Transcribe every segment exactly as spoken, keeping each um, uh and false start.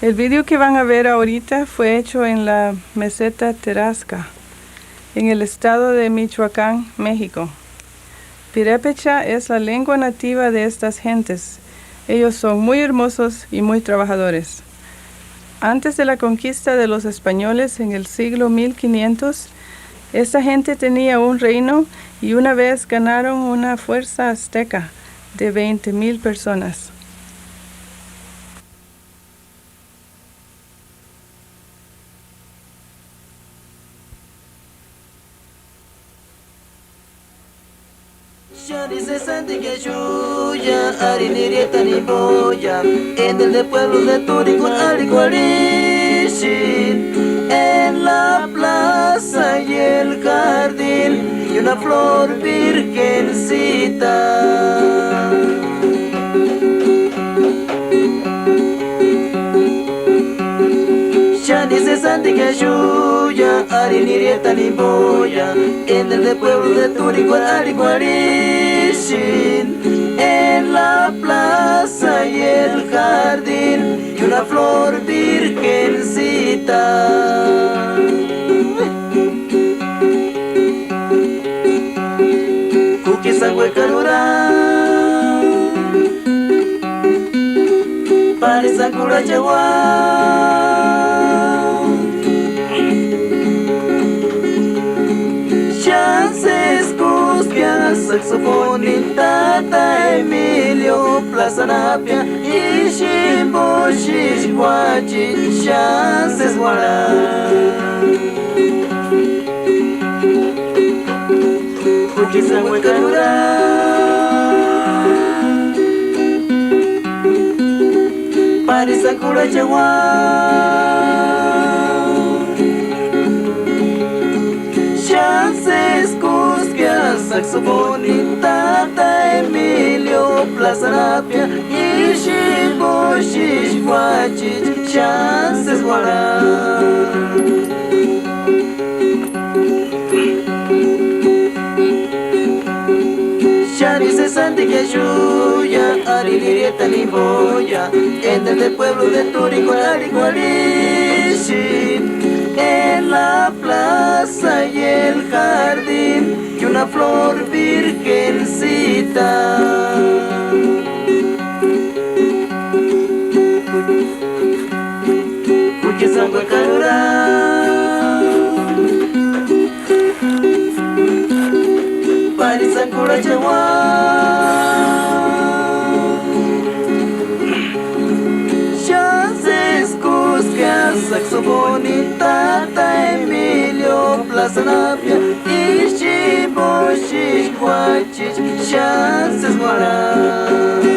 El video que van a ver ahorita fue hecho en la meseta Tarasca, en el estado de Michoacán, México. Pirépecha es la lengua nativa de estas gentes. Ellos son muy hermosos y muy trabajadores. Antes de la conquista de los españoles en el siglo mil quinientos, esta gente tenía un reino y una vez ganaron una fuerza azteca de veinte mil personas. Xáni sesandi kexuya, arini irietani boya, en el de pueblo de Turicua, arhikuarhisïni, en la plaza y el jardín, y una flor virgencita. Xáni sesandi kexuya, arini irietani boya, en el de pueblo de Turicua, arhikuarhisïni, en la plaza y el jardín, y una flor virgencita. Juchisï uékani urani, párisï kurhacheuani. Xáni séskuspkia saxofonini tata Emilio, plazani apia, ísï jimbo xísi juáchiti xáni sésï uarhani. Juchisï uékani urani, párisï kurhacheuani. Xáni séskuspkia saxofonini tata Emilio, plazani apia, ísï jimbo xísi juáchiti xáni sésï uarhani. Xáni sesandi kexuya, arini irietani boya, en el de pueblo de Turicua, arhikuarhisïni, en la plaza y el jardín, y una flor virgencita. Juchisï uékani urani, párisï kurhacheuani. Xáni séskuspkia saxofonini tata Emilio, plazani apia, ísï jimbo xísi juáchiti xáni sésï uarhani.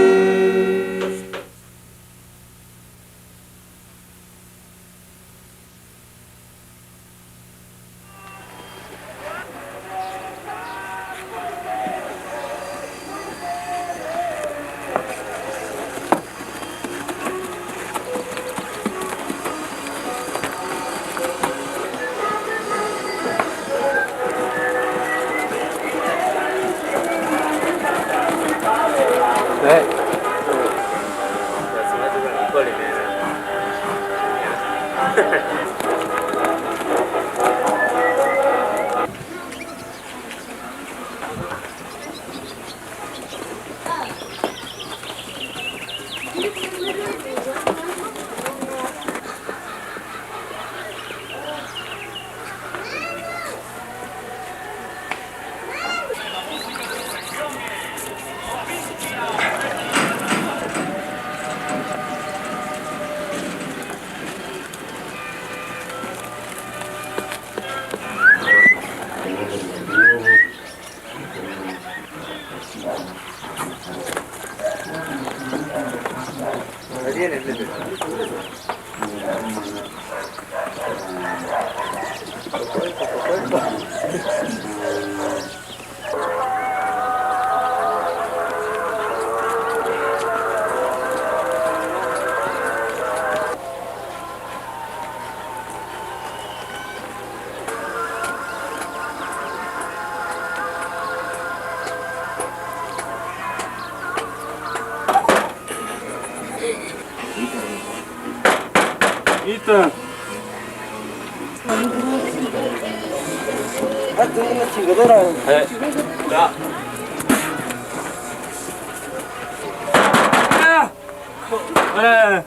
Ita. Eh, ya. Ah! Eh.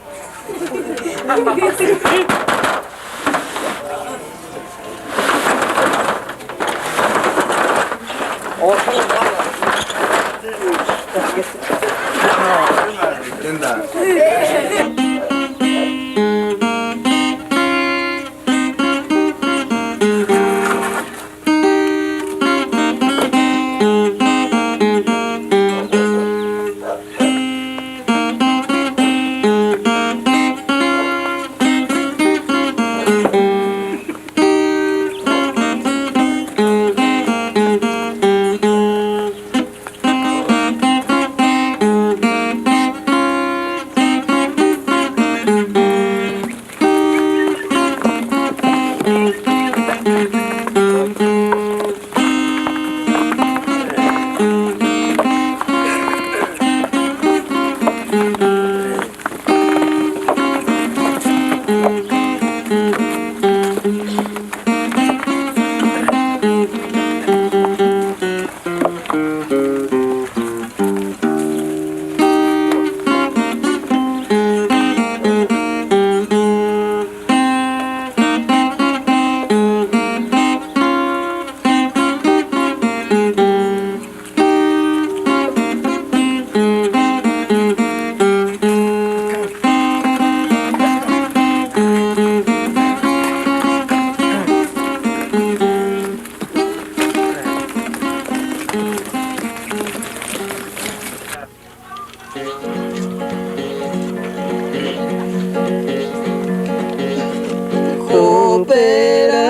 Coopera,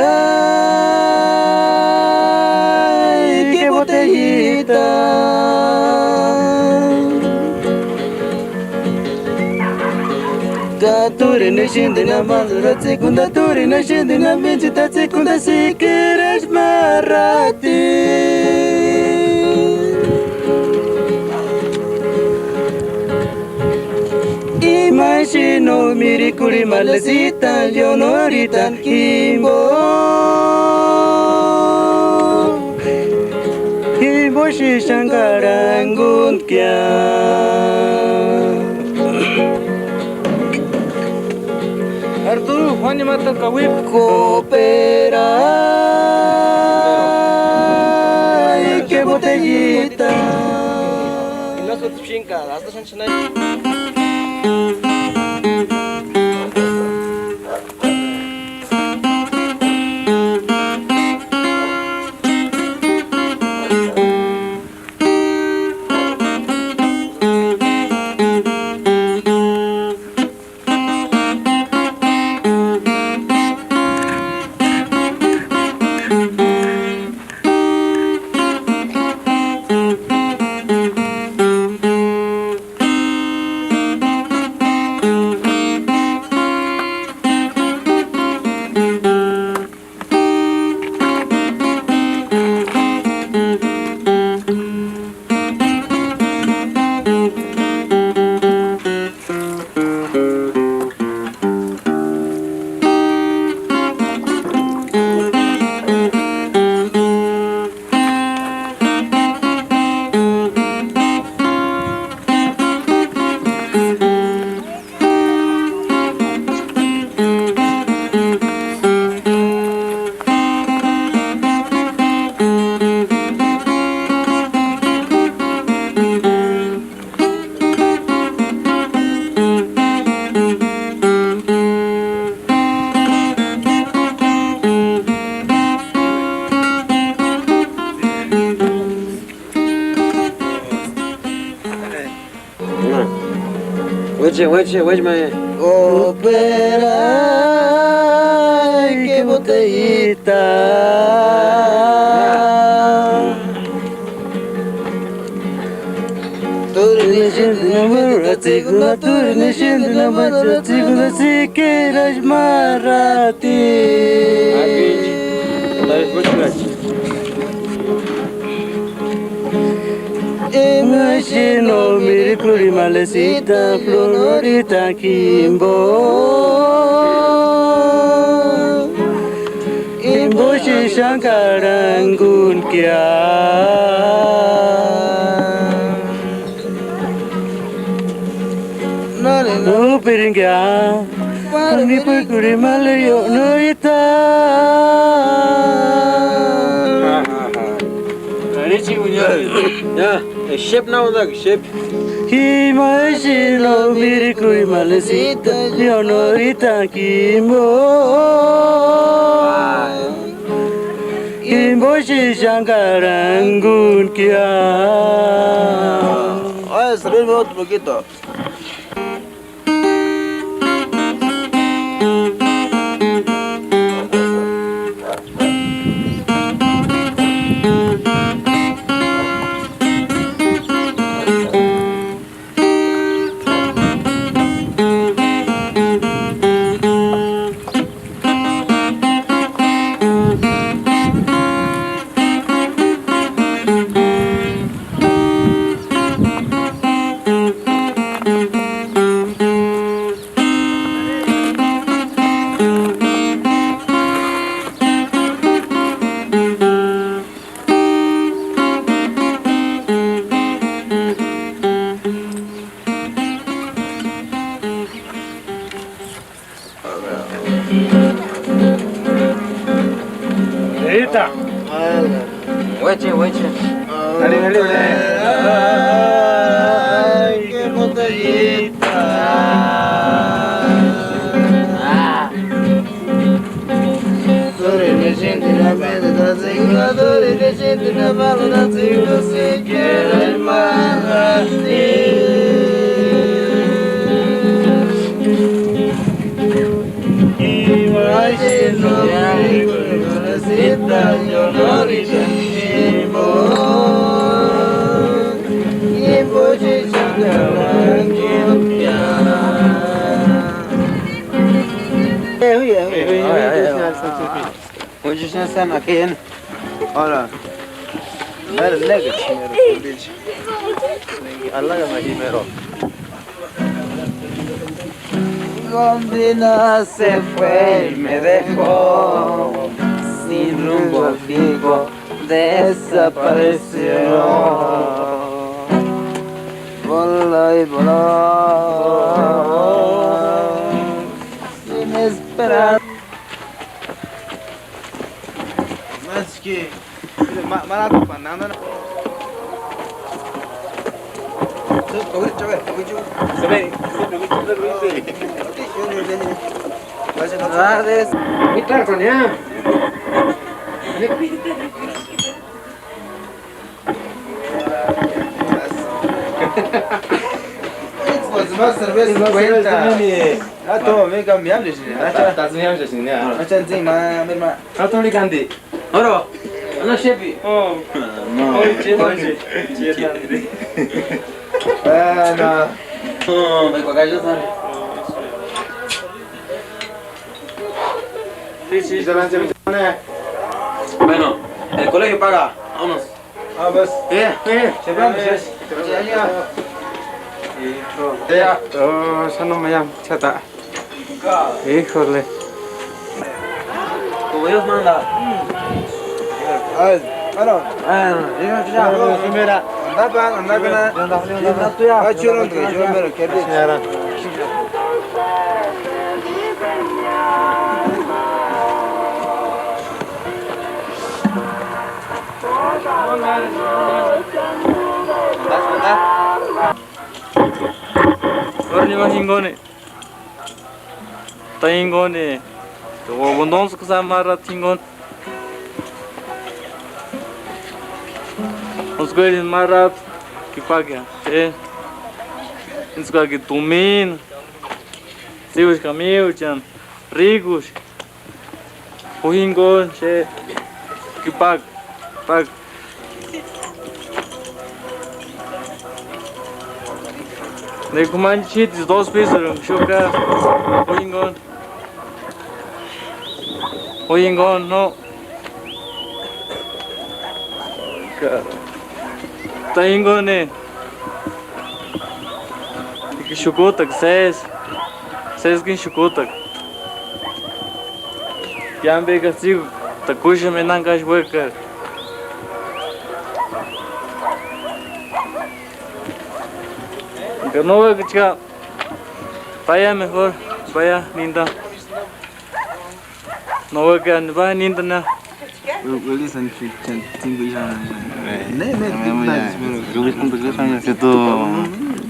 qué botellita. Ka túrini exendini amandurhatsikunda, túrini exendini ambentsïtatsikunda, si quieres más ratito. Imagino mirikurhi malesita, llonorhitani jimbo, jimbo xixani karhangundkia. Arturo, Juan y Marta, Cauip. Coopera, qué botellita. Y no se chinga, hasta Sanchonay. Ueche, ueche, ueche, mae. Coopera, qué botellita. Túrini exendini amandurhatsikunda, túrini exendini amandurhatsikunda, si quieres más ratito. Imajino mirikurhimalesikta flororitanki jimbo, jimbochi xáni karhangunkia. Nópirinkia, mirikurhimalesikta. Ya, exepu na uandaka, exepu. Imajino mirikurhimalesikta, flororitanki jimbo, jimbochi xáni karhangunkia. Ay, salir otro poquito. Eita. Ueche, ueche. Dale, dale, dale. Ay, qué botellita. Ah. Dore nixintini ambe tatsinga, dore nixintini ambe tatsinga, si quiere más. Imajino mirikurhimalesikta, flororitanki jimbo, jimbochi xáni karhangunkia. Oye, ya están aquí, ¿eh? Ahora, dale, léguechi, mero, alágame, mero. Gondina se fue y me dejó sin rumbo fijo, desapareció. Voló y voló sin esperar. Más que, ma-, maraco, banana. Más cerveza, cuenta. Ah, toma, me cambiamos, señor. Ah, estás bien, señor. Ah, está encima, mi hermano. Ah, toma, Candy. Oro, ana shepi. Oh. No. Oye, che, oye. Bueno. No, me paga yo, ¿sabes? Sí, sí. Bueno, el colegio paga. Vámonos. Ah, pues. Eh, eh. Se va, pues. Ya, ya. Hijo. Ya. Oh, esa no me llama, chata. Híjole. Como Dios manda. Ay, bueno. Bueno, yo ya. Bueno, sí, mira. Anda, pa, anda, pa. Anda, anda, anda. Ay, chulo, que yo me lo quiero. Señora. Órale, va, jingone. Está jingone. Uabundonso que se amarra jingone. Nos güeyes más rato que paga, eh. Nos güeyes que domina. Sigo camino, chan. Ricos. Ju jinguni xe. Ki paga, paga. Ni k'umanchi xítisï dos pisos xúka. Ju jinguni. Ju jinguni, no. Ka. Está ingone. Xukut'ak sés. Sés kin xukut'ak. Yámbeka tsígu takuxami enankaxi uékari. Ka no uékachka. Vaya mejor, vaya ninda. No uékani, vaya ninda na. Ué, ué, listen, listen, listen. Ne, ne, Luis, Luis, Luis, Luis, tú.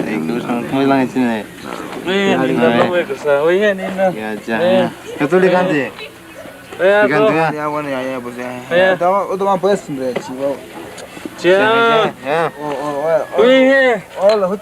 Ay, Luis, ¿cómo es la gente? Oye, ninda, no uékasa, oye, ninda. Ya, ya. Yo tú le canté. Oye, tú. Ya, bueno, ya, ya, pues ya. Ya. Otro más puedes, hombre, chivo. Ya. Ya. O, o, o, o. Oye. Hola, oye.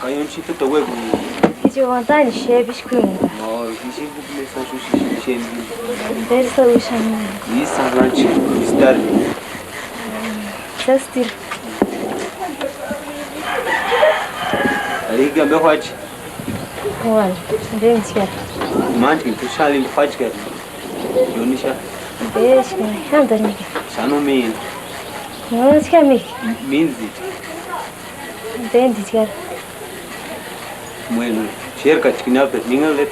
Kayonchita tawegu. Hichi wantani xebixkuinga. No, hichi bukle sa shushi sheni. Versa ushani. Isa ranchi, istar. Sastir. Ariga me huachi. Juan, venchia. Manchi tu shalin huachi. Yonisha. Beshki, handarniki. Sano min. No, es que a mí. Minzi. Bendichar. Bueno, cerca chikinape, ninga le.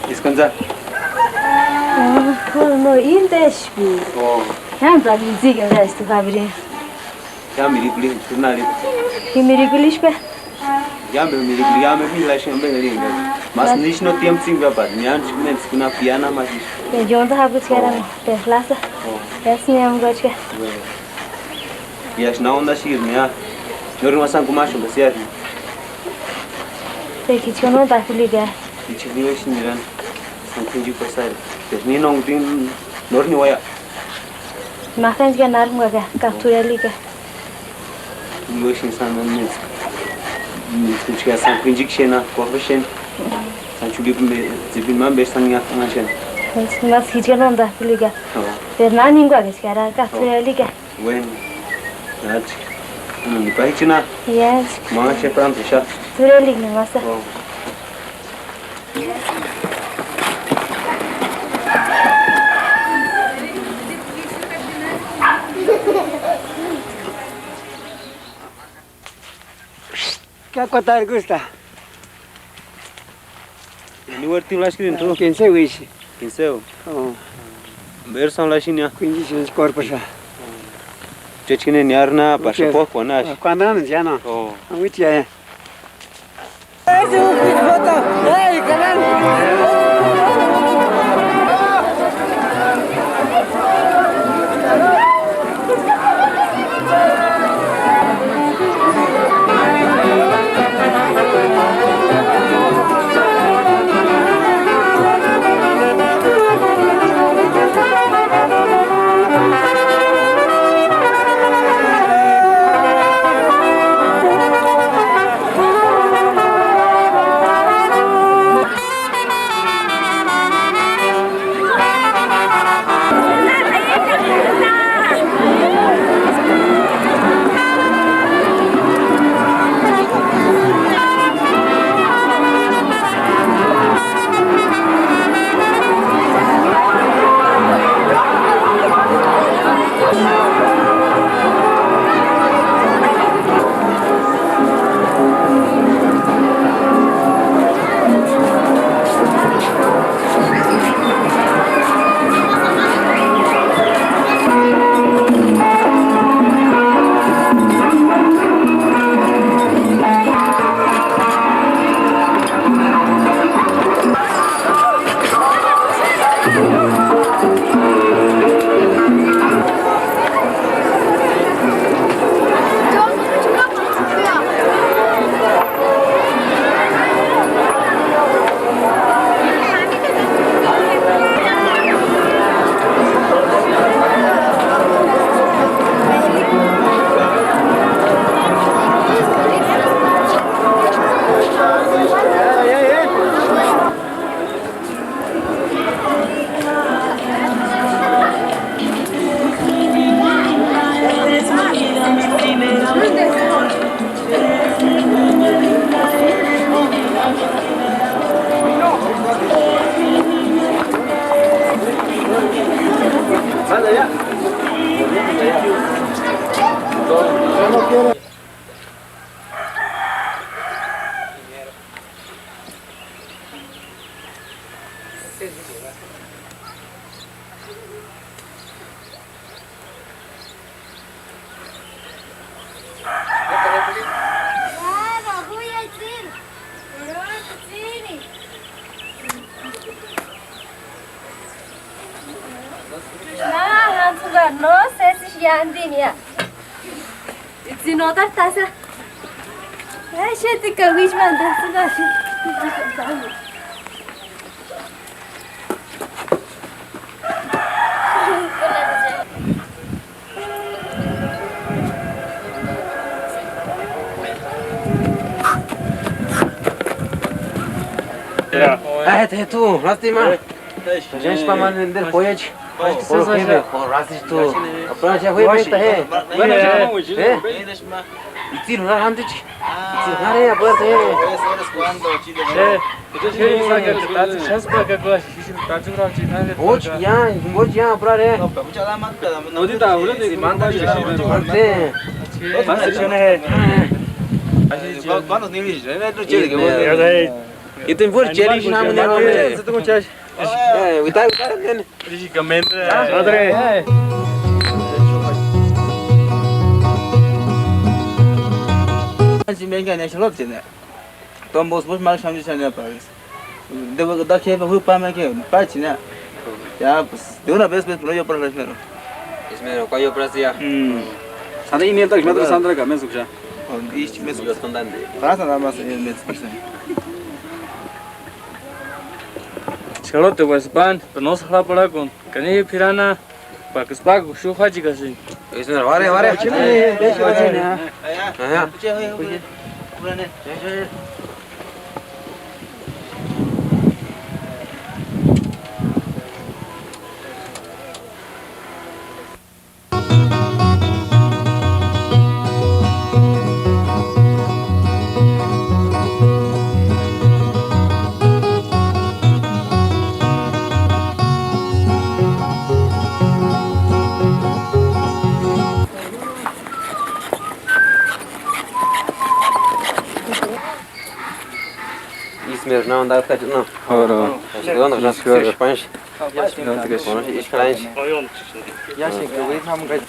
Iskanza. No, no, indeshki. Oh. Handarniki, este Gabriel. Ya mirikuli, turnali. Ki mirikulishpe? Ya me mirikuli, ya me mi la shen ben ringa. Mas nish no tiempo sin gaba, ni an chikmen skuna piana mas. Ya yonda habu chkara, pe lasa. Oh. Ya sin am gachka. Ya na onda shir ni ya. Nori masan kumashu basiar. Pe kichkono da kuliga. Kichkono shin miran. San kunji pasar. Pe ni no din nori ni waya. Makanchka narunga ka, ka turaliga. Iwe xeni San Damián. Kuchka San Kuinchiki xena, kuape xeni. San Chulipi me, tsipini ma bexi San Ña, ma xeni. Mas hichka no da kuliga. Pero nani ingua kechkara, ka turaliga. Bueno. Nachi. Ni pahichina. Yes. Ma xeni pranto xa. Turaliga masa. ¿Qué cuánto gusta? Ni huerti ulaxkirini tu? Quince uishi. Quince. Oh. Ver son la shinia. Quince cuerpo sa. Chechkine ni arna pasha poco nash. Cuando ya no. Oh. Mucha. No sé si xántini ya. Tsïni otarhu tasï. Ai, xétika uísï mandasïnga. Ai, te tu, lástima. Gente, pa mani nderi poyechi. Oro jefe, oro rásïchi tu. Apurani, xáni juémenhta je. ¿Eh? Itsïri jurhari jántichi. Itsïri jurhari, apurani je. Ochi ya, jimbochi ya, apurani. ¿Cuántos niños? Iteni púra chérixu jama nirani. Eh, uitari, uitari, nene. Ríchika méndu. Padre. Venga, ni axulotcheni. Todos vos más xamchixani ya, padre. De verdad que va a jugar para que pachina. Ya, pues, de una vez, pues, pero yo por la primero. Es mero, ¿cuál yo por ya? Mm. Sandra, y mientras me Sandra, que me escucha. Con ichi me escucha. Pasa nada más, eh, me escucha. Xalote, pues, pan, pero no se va para con. Kani p'irani, pakisï pákuxu juáchekasïnti. Vare, vare. Ajá. Ismer, no, da, da, no. Ora. Ora. Ora. Ya, şey, güey, tam kaç.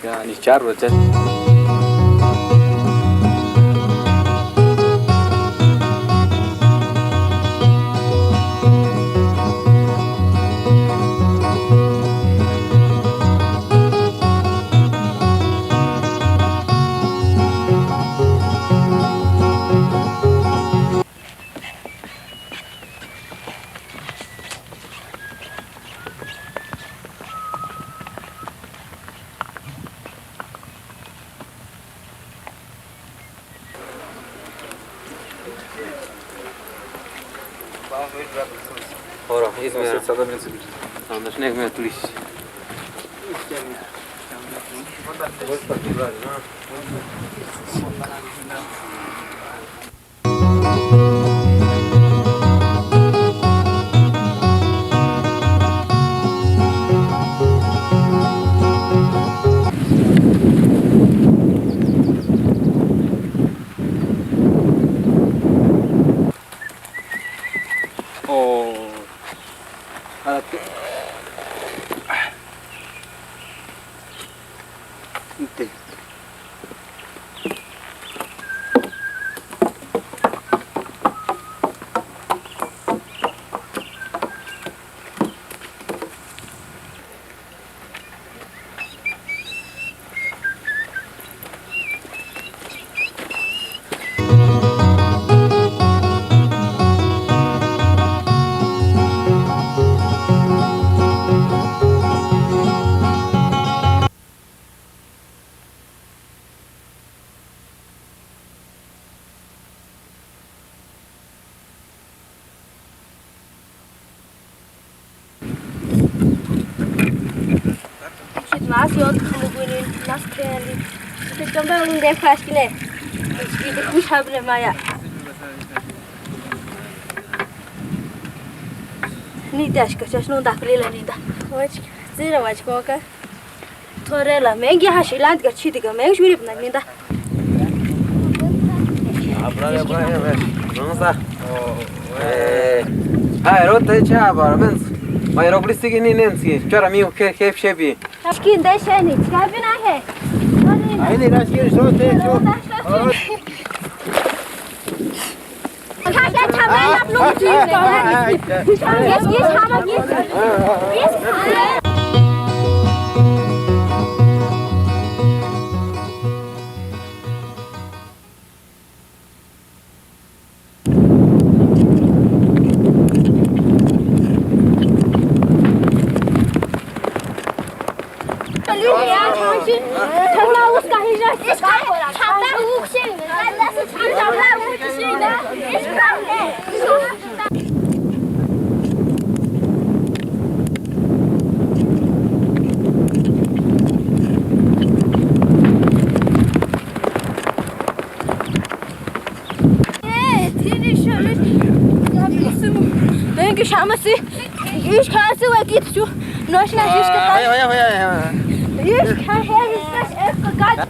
Ya, ni charro, chat. Ora, ismer. Sandra, ne me tulish. Xi násï iótki jumukuni, násï k'éndi. Ite chombe un de juaskine. Ite kuxabne maya. Nite axka chachi no daklila ninda. Ochi, tsira wachi koka. T'orela, méngu ya jaxi ilanti ka chiti ka méngu xuripna ninda. Vamos a. Eh, ah, ero te chava, mens. Ma ero blistigi ni nensi, chora miu ke ke shebi. Ashkin de sheni, chkabina he. Ahí ni las quieres, son de hecho. Cha, cha, cha, man, आप लोग जी, जी, जी, जी, जी। Тэнгэ шамаси. Иш хааси вакит чу. Ношна ишка. Ой, ой, ой, ой, ой. Иш хаа хаа ишка эпка гад.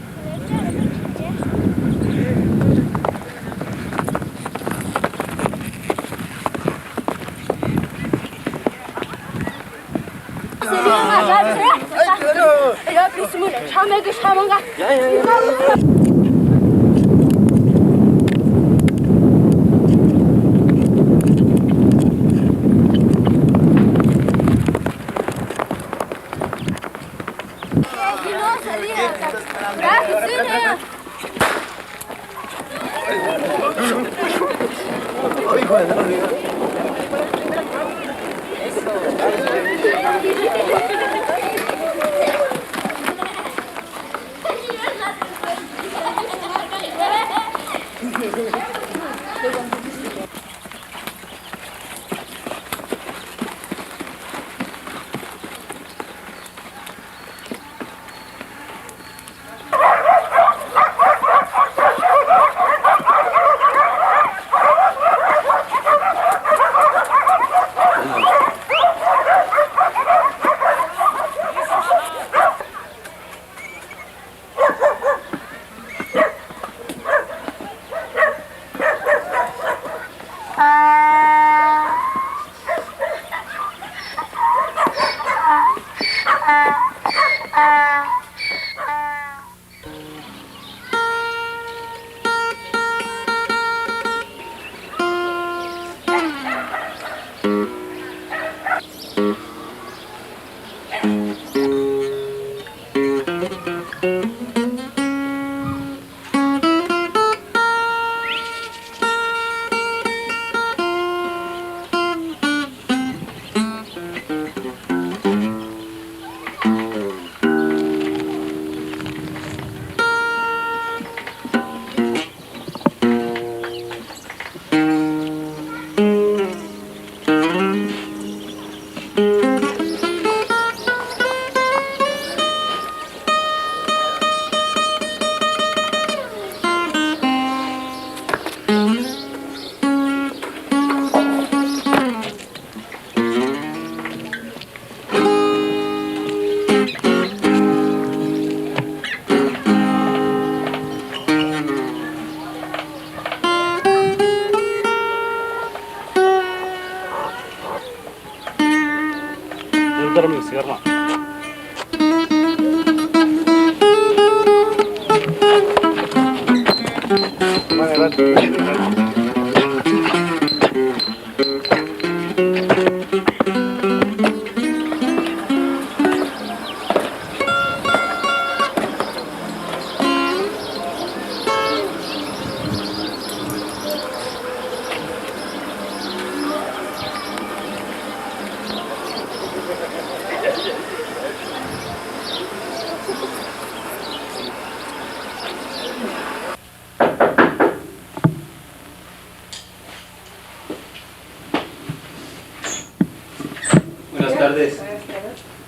Buenas tardes.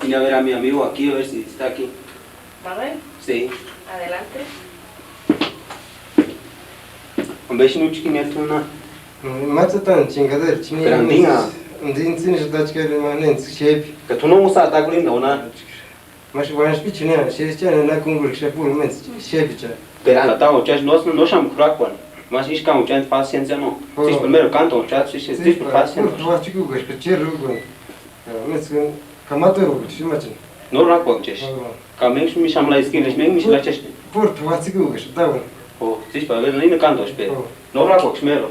Vine a ver a mi amigo aquí, a ver si está aquí. ¿Manuel? Sí. Adelante. Ambe xáni úchkini etsïni na? Mátsatani chingaderi chini. Pero antinha. Antinha tsini xatachkeri ma nentsï xépi. Ka t'u no úsï atakurhini o na? Máxu uanhaxapti ch'ini, xési chani na kúngurhixapuru méntsï xépicha. Pero anda tau chachi no no xámu k'urakuani. Más ísï ka uchanti paciencia no. Tsísï primero kanto chachi tsísï tsísï paciencia. Puro t'uatsï chikukaxaka chérukuani. Méntsï kamaterukuchi imachani. No rakuakucheshi. Ka ménksï mi xámu la iskini ménksï mi xámu la chespi. Puro t'uatsï chikukaxaka tau. O tsísï pa ver ni kanto xpe. No rakuakuchi mero.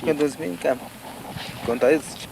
Axpentuni smíni káma. Kontaitsï.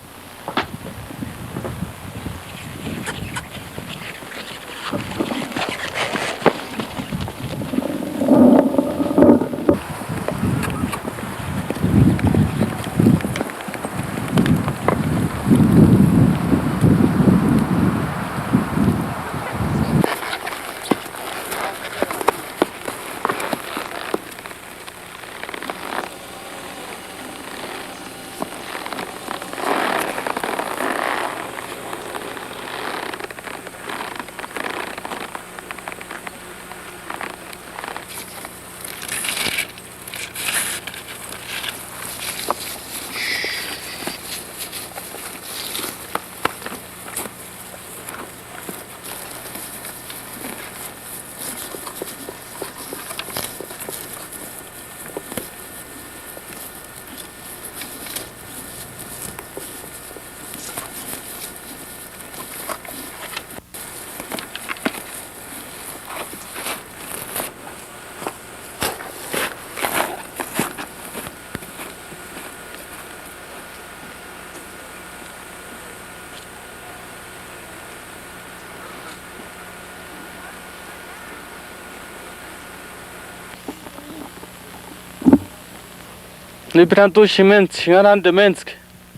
Ipirani tu ximentsï, xinhari jándu dementsk'i,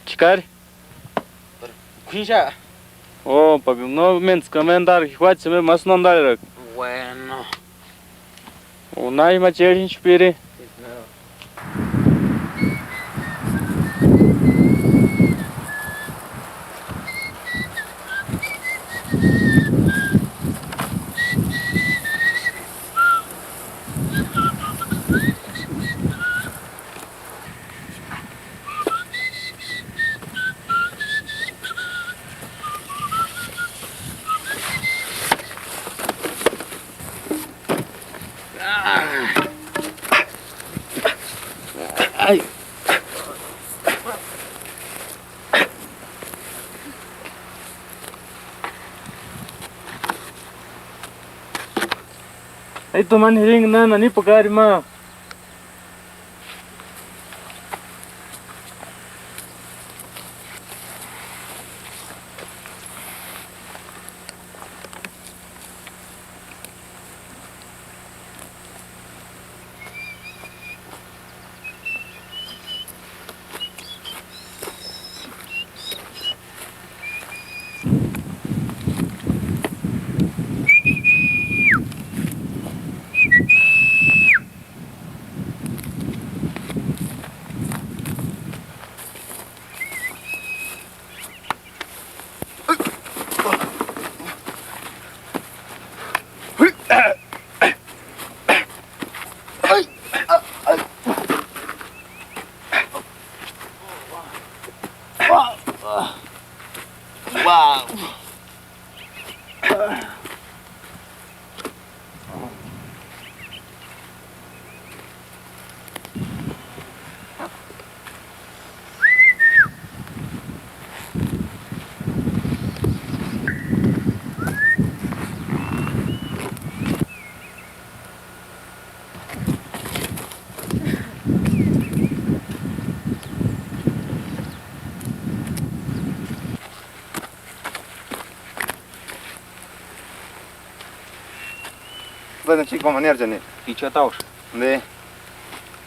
chikari. K'uincha. Oh, papi, no mentskamentarhu, juáchani ma sándu antarheraka. Bueno. O na ima chérinchu piri. Ai, tumani jiringa na, nani pakari ma. Bueno, chico, maniarchani. Ichu atausï. ¿Nde?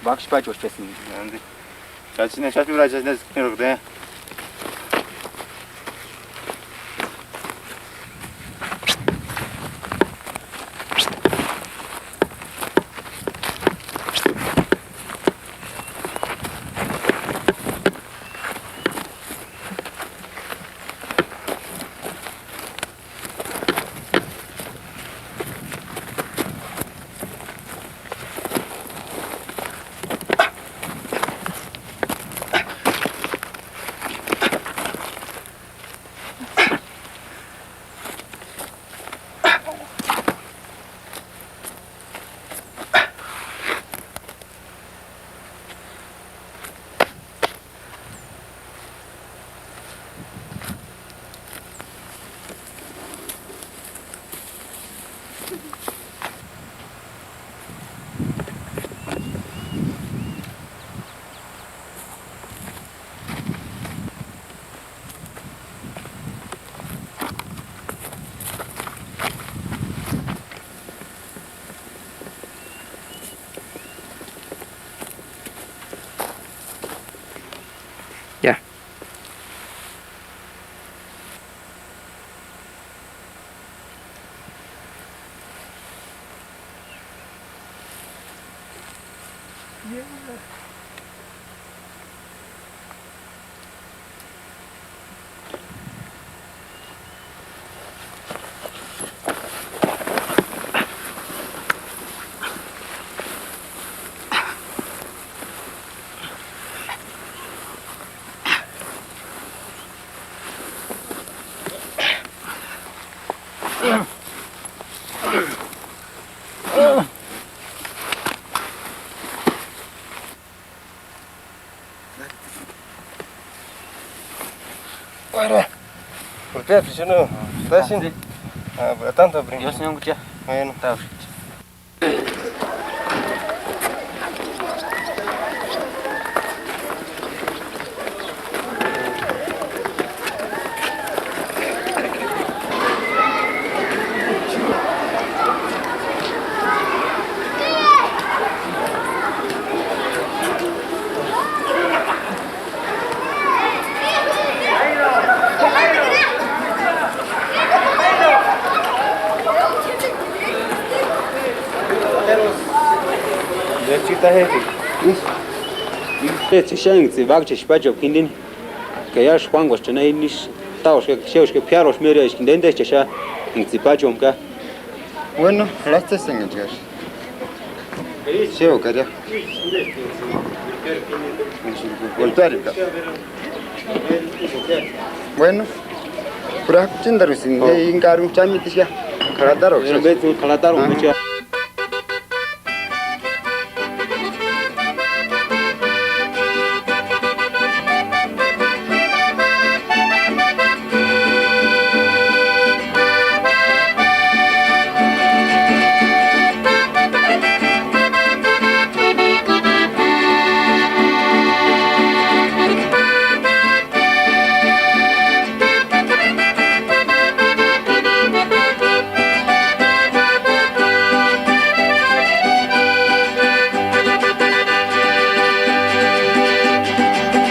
Bákshi páchuecha chesini. ¿Nde? Chachine, chachi ura, chachine, chachine. Ya. Ora. ¿Por qué aficionado? ¿Estás así? Ah, sí. Ah, pues tanto brinco. Yo soy un cuchillo. Bueno. Está bien. Itsï xénhchani vakacheska Pachuapka jintini, ka iásï Juánuasï cha na ínisï táuska, xéuska p'iáruasï méreska, intenteschaxaka enka tsipachomka. Bueno, lastsesïnga chikari. Xéuka aria. Golpearika. Bueno, p'urhak'uchentarusïnti je inkaru cha mitixaka. K'arhatarauka. K'arhatarauka.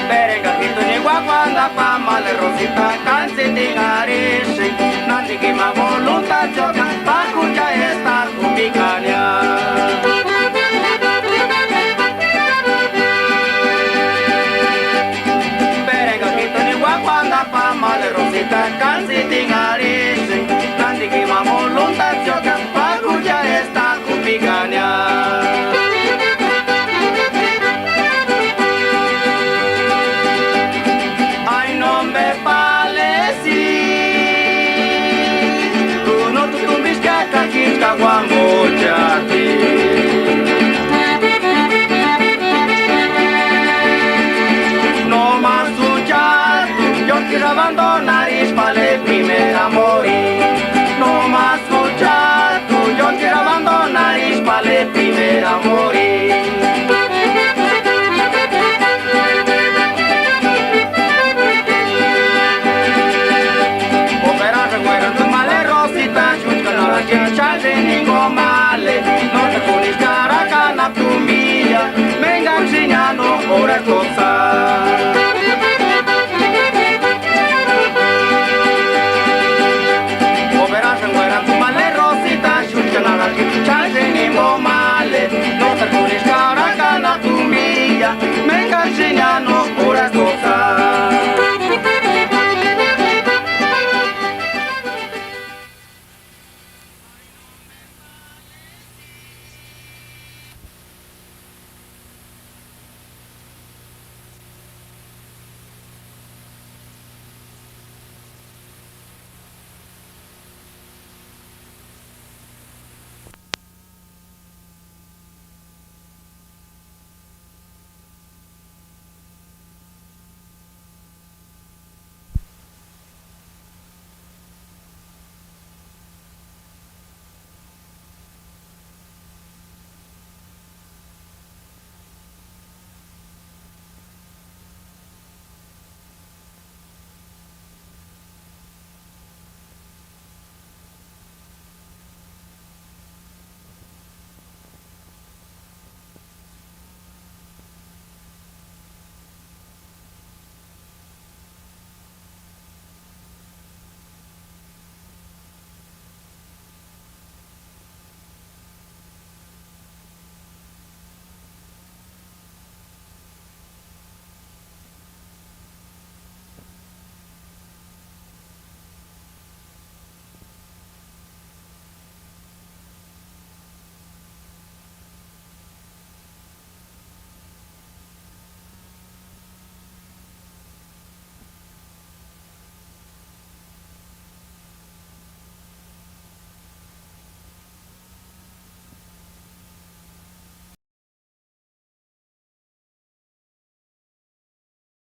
Perenga jituni uákuantapka, mále Rosita, kantsïtinharhisïnti, nántiki ma voluntad chókani, pákucha esta jupikania. Perenga jituni uákuantapka, mále Rosita, kantsïtinharhisïnti, nántiki ma voluntad chókani, pákucha esta jupikania. Ay, no me parece. Tú no, tú, tú, mis cacas,